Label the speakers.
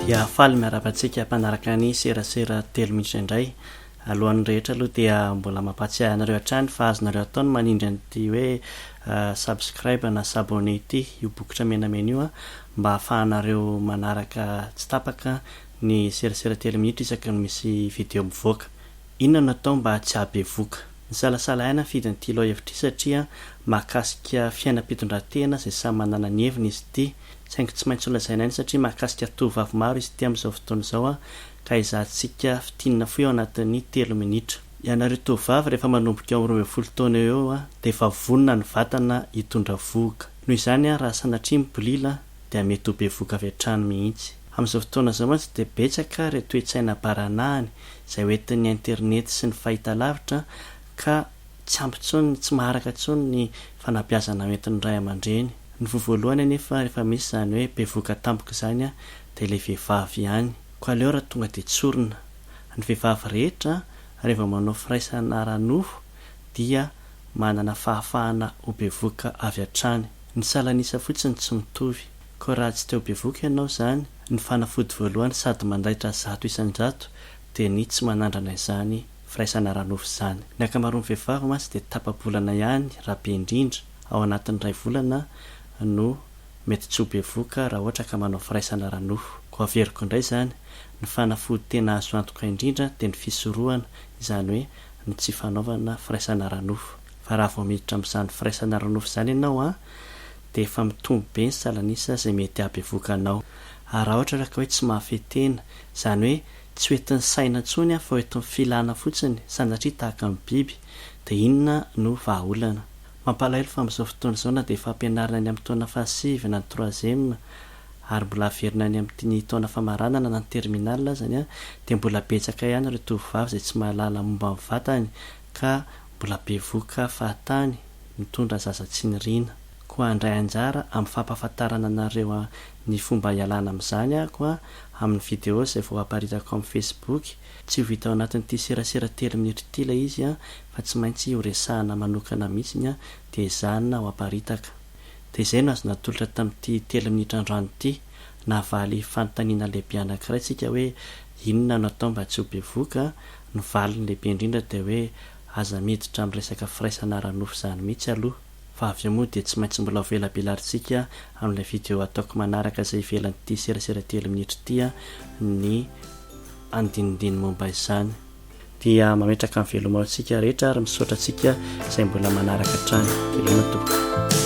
Speaker 1: Dia faly miarahaba antsika mpanaraka ny serasera telo minitra indray. Alohan'ny rehetra aloha dia mbola mampahatsiahy anareo hatrany fa azonareo atao ny manindry an'ity hoe subscribe na s'abonner ity, io bokotra menamena io mba ahafahanareo manaraka tsy tapaka ny serasera telo minitra isaky ny misy video mivoaka. Inona no atao mba tsy hahabevoka? Nisalasala ahy nafidy an'ity lohahevitra ity satria mahakasika fiainam-pitondrantena izay samy manana ny heviny izy ity. Saingy tsy maintsy holazaina ihany satria mahakasika tovovavy maro izy ity amin'izao fotoana izao ka ezahantsika fintinina fohy ao anatin'ny telo minitra. Ianareo tovovavy rehefa manomboka eo amin'ny 12 taona eo eo dia efa vonona ny vatana hitondra vohoka. Noho izany raha sanatria mibolila dia mety ho bevohoka avy hatrany mihitsy. Amin'izao fotoana izao mantsy dia betsaka ireo toe-tsaina baranahiny izay hoentin'ny internet sy ny fahitalavitra ka tsy ampy intsony, tsy maharaka intsony ny fanabeazana hoentin'ny ray aman-dreny. Ny voa voalohany anefa rehefa misy izany hoe bevohoka tampoka izany dia ilay vehivavy ihany. Koa aleo raha tonga dia tsorina. Ny vehivavy rehetra rehefa manao firaisana ara-nofo dia manana fahafahana ho bevohoka avy hatrany. Ny salan'isa fotsiny tsy mitovy. Koa raha tsy te ho bevohoka ianao izany, ny fanafody voalohany sady mandaitra 100% dia ny tsy manandrana izany firaisana ara-nofo izany. Ny ankamaroan'ny vehivavy mantsy dia tapa-bolana ihany raha be indrindra, ao anatin'ny iray volana no mety tsy ho bevohoka raha ohatra ka manao firaisana ara-nofo. Koa averiko indray izany, ny fanafody tena azo antoka indrindra dia ny fisorohana, izany hoe ny tsy fanaovana firaisana ara-nofo. Fa raha vao miditra amin'izany firaisana ara-nofo izany ianao an, dia efa mitombo be ny salan'isa izay mety hahabevohoka anao. Ary raha ohatra ka hoe tsy mahafehy tena, izany hoe tsy ho entin'ny saina intsony fa ho entin'ny filana fotsiny, sanatria tahaka ny biby, dia inona no vahaolana? Mampalahelo fa amin'izao fotoana izao na dia efa ampianarina any amin'ny taona fahasivy na ny troisième ary mbola averina any amin'ny taona famaranana na ny terminale azany dia mbola betsaka ihany ireo tovovavy izay tsy mahalala momba ny vatany ka mbola bevohoka fahatany mitondra zaza tsy niriana. Koa handray anjara amin'ny fampahafantarana anareo ny fomba hialana amin'izany aho amin'ny vidéo izay vao haparitako amin'ny Facebook. Tsy ho vita ao anatin'ity serasera telo minitra ity ilay izy fa tsy maintsy ho resahana manokana mihitsiny dia ezahina ho aparitaka. Dia izay no azo natolotra tamin'ity telo minitra androany ity. Nahavaly fanontaniana lehibe anankiray tsika hoe inona no atao mba tsy ho bevohoka? Ny valiny lehibe indrindra dia hoe aza miditra amin'ny resaka firaisana ara-nofo izany mihitsy aloha. Fa avy eo moa dia tsy maintsy mbola ho velabelarintsika amin'ilay video ataoko manaraka izay ivelan'ity serasera telo minitra ity ny andinindiny momba izany. Dia mametraka ny veloma ho antsika rehetra ary misaotra antsika izay mbola manaraka hatrany. Veloma tompoko.